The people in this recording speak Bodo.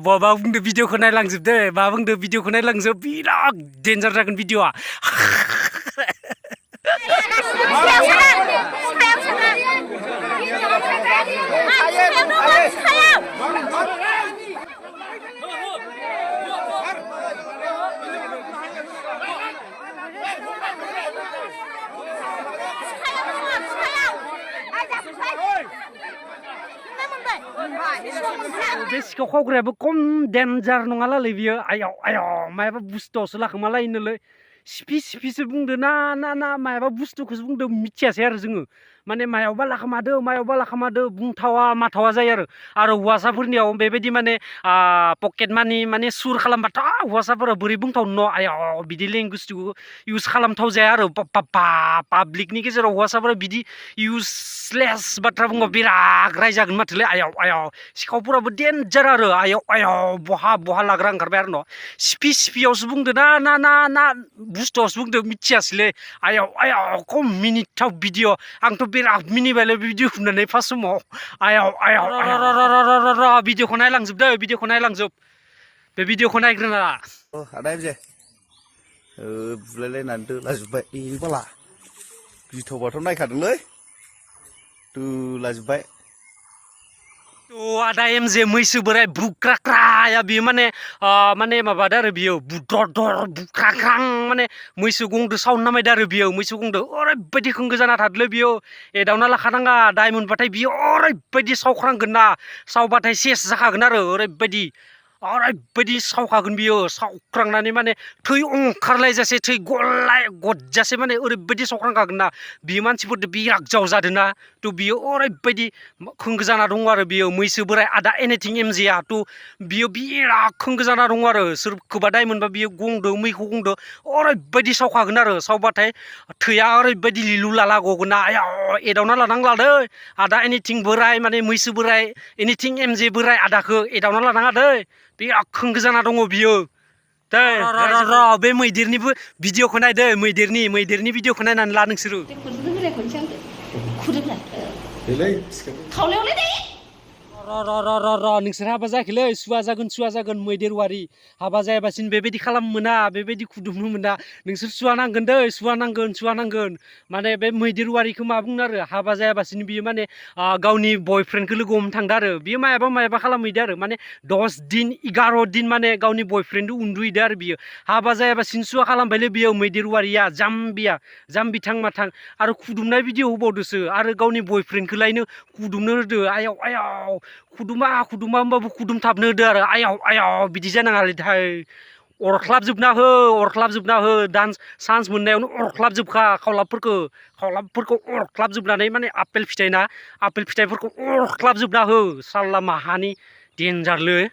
बबा बुंदो भिडिअखौ नायलांजोबदो मा बुंदो भिडिअखौ नायलांजोब बिराद डेन्जार जागोन भिडिअआ बे सिखाव खावग्रायाबो खम डेन्जार नङालालै बियो आयाव आयाव मायाबा बुस्थुआवसो लाखोमालायोनोलै सिफि सिफिसो बुंदो ना मायाबा बुस्थुखौसो बुंदो मिथियासै आरो जोङो माने मायावबा लाखोमादो बुंथावा माथावा जायो आरो हौवासाफोरनियाव बेबायदि माने पकेट मानि माने सुर खालामबाथ' हौवासाफोरा बोरै बुंथावनो न' आयाव बिदि लेंगुवेजखौ इउज खालामथाव जाया आरो पाब्लिकनि गेजेराव हौवासाफोरा बिदि इउजलेस बाथ्रा बुङो बिराद रायजागोन माथोलै आयाव आयाव सिखावफोराबो डेन्जार आरो आयाव आयाव बहा लाग्रा ओंखारबाय आरो न' सिफियावसो बुंदो ना बुस्थुआवसो बुंदो मिथियासैलै आयाव आयाव खम मिनिथाव भिडिअ आंथ' बिराद मिनिबायलै भिडिअ होननानै फार्स्ट समाव आयाव आयाव भिडिअखौ नायलांजोबदो भिडिअखौ नायलांजोब बे भिडिअखौ नायग्रोना आदा एमजे बुलायलायनानै दोलाजोब्बाय एबाला गिथावबाथ' नायखादोंलै दोलाजोब्बाय आदा एमजे मैसो बोराय बुख्राख्राया बियो माने माबादो आरो बियो बुदर बुख्राख्रां माने मैसो गंदो साउन्ड नामायदो आरो बियो मैसो गंदो ओरैबायदि होंगो जाना थादोलै बियो एदावना लाखानाङा दाय मोनबाथाय बियो ओरैबायदि सावख्रांगोन ना सावबाथाय सेस जाखागोन आरो ओरैबायदि सावखागोन बियो सावख्रांनानै माने थै ओंखारलायजासे थै गजासे माने ओरैबायदि सावख्रांखागोन ना बियो मानसिफोरजों बिराद जावजादोंना थ' बियो ओरैबायदि होंगो जाना दङ आरो बियो मैसो बोराय आदा एनिथिं एमजेआ थ' बियो बिराद होंगो जाना दङ आरो सोरखौबा दाय मोनबा बियो गंदो मैखौ गंदो ओरैबायदि सावखागोन आरो सावबाथाय थैया ओरैबायदि लिलु लाला गगोन ना आयाव एदावना लानांलादै आदा एनिथिं बोराय माने मैसो बोराय एनिथिं एमजे बोराय आदाखौ एदावना लानाङा दै बिराद होंगो जाना दङ बियो दै बे मैदेरनिबो भिडिअखौ नायदो मैदेरनि भिडिअखौ नायनानै ला नोंसोरो नोंसोर हाबा जायाखैलै सुवा जागोन मैदेरवारि हाबा जायाबासिनो बेबायदि खालामनो मोना बेबायदि खुदुमनो मोना नोंसोर सुवा नांगोन दै सुवा नांगोन माने बे मैदेरवारिखौ मा बुंनो आरो हाबा जायाबासिनो बियो माने गावनि बयफ्रेन्डखौ लोगो हमनो थांदो आरो बियो मायाबा खालामहैदो आरो माने 10 दिन 11 दिन माने गावनि बयफ्रेन्डजों उन्दुहैदो आरो बियो हाबा जायाबासिनो सुवा खालामबायलै बियो मैदेरवारिया जाम्बि थां माथां आरो खुदुमनाय भिडिअ होबावदोसो आरो गावनि बयफ्रेन्डखौलायनो खुदुमनो होदो आयाव खुदुमा होमबाबो खुदुमथाबनो होदो आरो आयाव बिदि जानाङालैथाय अरख्लाबजोबना हो चान्स मोननायावनो अरख्लाबजोबखा खावलाबफोरखौ अरख्लाबजोबनानै माने आपेल फिथाइफोरखौ अरख्लाबजोबना हो साल्ला माहानि डेन्जारलै